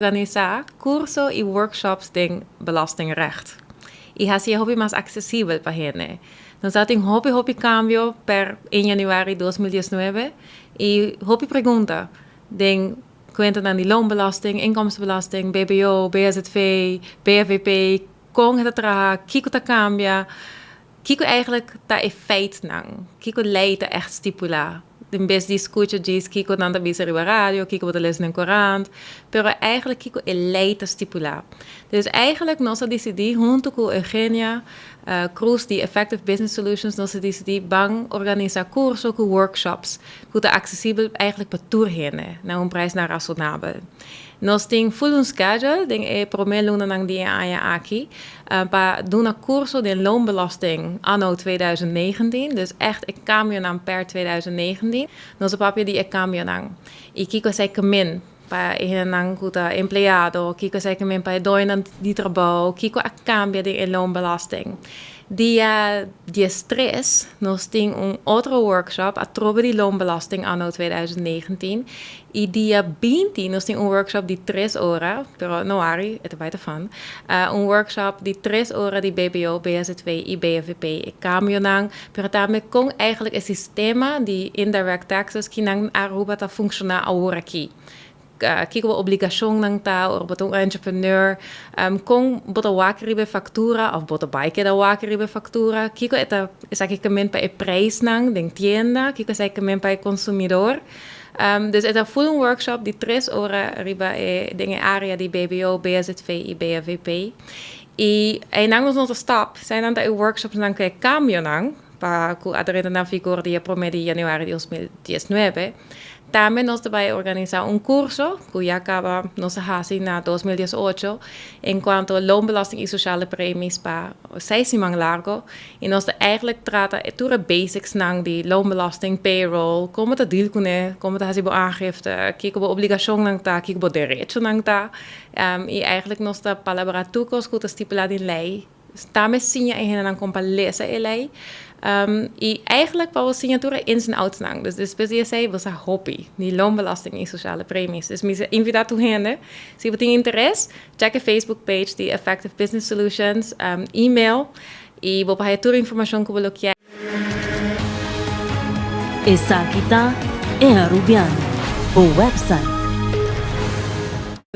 Organisá kurso i workshops den belastingrecht i hasi e hopi mas aksesibel pa hende. Nos a tin hopi hopi kambio per 1 januari 2019 i hopi pregunta den kuentanan di loonbelasting, inkomstenbelasting, BBO, BZV, BFVP, kon e ta traha, kiko ta kambia, kiko eigenlijk ta e feitnan, kiko lei ta echt stipulá. En bes di skucha djis kiko nan ta bisa riba radio, kiko bo ta lesa den korant, pero eigenlijk kiko e lei ta stipulá. Dus eigenlijk nos a disidí huntu ku Eugenia Cruz di Effective Business Solutions, nos a disidí ban organisá kurso ku workshops ku ta aksesibel eigenlijk pa tur hende na un prijsnan rasonabel. Nos tin full un schedule den e promé lunanan di e aña aki pa duna kurso den loonbelasting anno 2019, dus echt e kambionan per 2019. Nos a papia di e kambionan i kiko esei kemen pa e hendenan ku ta empleado, kiko esei kemen pa e doñonan di trabou, kiko a kambia den e loonbelasting. Dia 13 nos tin un otro workshop atrobe di loonbelasting anno 2019 i dia 20 nos tin un workshop di 3 ora, pero no worry, e ta bai ta fun. Un workshop di 3 ora di BBO, BZV i BFVP, e kambionan, pero tambe kon eigenlijk e sistema di indirect taxes ku na Aruba ta funshoná awor aki. Kiko obligashonnan ta, ora bo ta un entrepreneur, kon bo ta wak riba faktura òf bo ta bai keda wak riba faktura, kiko e ta esaki kemen pa e prijsnan den tienda, kiko esaki kemen pa e konsumidó. Dus e ta full un workshop di 3 ora riba e den e área di BBO, BZV i BFVP. I einan nos no ta stop, eseinan ta e workshopsnan ku e kambionan pa ku a drenta na vigor dia 1 di januari di 2019. Tambe nos ta bai organisá un kurso ku ya kaba nos a hasi na 2018 en kuanto loonbelasting i sociale premies pa 6 siman largu. I nos ta eigenlijk trata tur e basics nan di loonbelasting, payroll, kon ta deal kuné, kon ta hasi bo aangifte, kiko bo obligashonnan ta, kiko bo derechonan ta. I eigenlijk nos ta palabrá tur kos ku ta stipulá den lei. Tambe siña e hendenan kon pa lesa e lei. I eigenlijk pa bo siña tur e ins en outs nan. Dus despues di esei bo sa hopi di loonbelasting i sociale premies. Dus mi ta invitá tur hende, si bo tin interes, check e Facebook page di Effective Business Solutions, email i bo por haña tur informashon ku bo lo ke. Esaki ta E Arubiano, bo website.